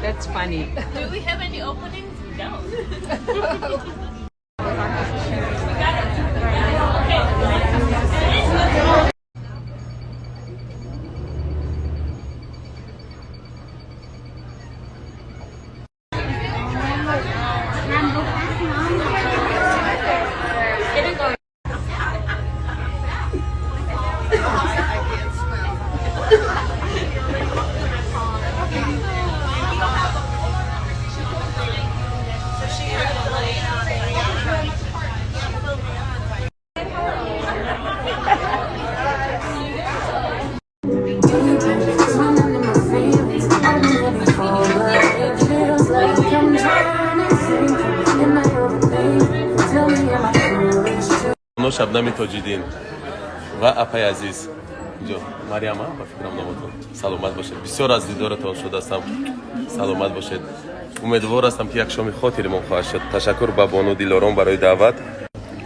That's funny. Do we have any openings? We don't. Но Шабнами Тоҷиддин ва апаи азиз инҷо Мариама, ба фикрам номатон. Саломат бошед, бисёр аз дидоратон шудастам. Саломат бошед. Умедвор ҳастам, ки як шоми хотиримон хоҳад шуд. Ташаккур ба бону Дилором барои даъват.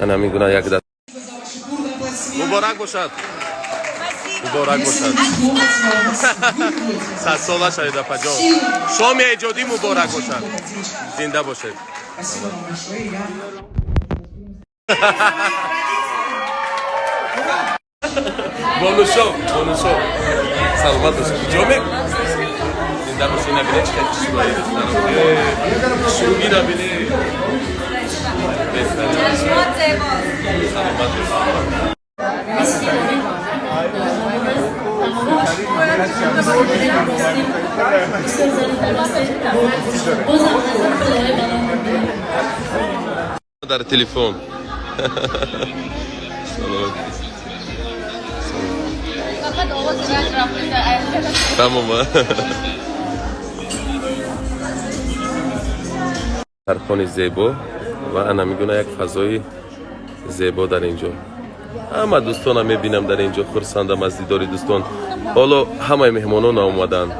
Ана ҳамин гуна як даст. Муборак бошад, муборак бошад, 100-сола шавед, апаҷон. Шоми эҷодӣ муборак бошад, зинда бошед. Спасибо вам большое. Я Бонушо, бонушо, саломат бошед. Куҷо ме зинда бошед. Набине, чӣ хел хушрӯи хушрӯӣ, набине. Саломат бошед. بازم از خدای بلا. Дар телефон. Саломат. Фақат овози ранг рафта. Тамом. Тархони зебо ва ана мегуна як фазои зебо дар ин ҷо. Ҳама дӯстонам мебинам дар ин ҷо, хурсандам аз дидори дӯстон. Ҳоло ҳамаи меҳмонон омаданд.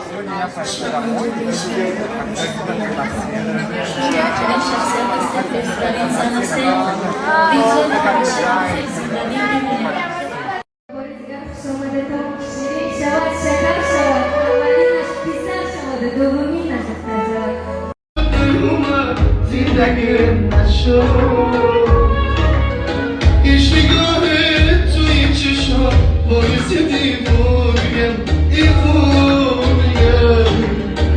Сегодня я пойду домой, когда شخصیت هستم، بهترین زن هستم، بیزار همیشه خیلی زندگی میمونیم. شیرین شود، شکر شود، اولینش پسر شود و دومینش دختر شود. زندگیم نشد. هیچ نگاه توی چشم باعث دیوونیم، دیوونیم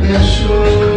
نشد.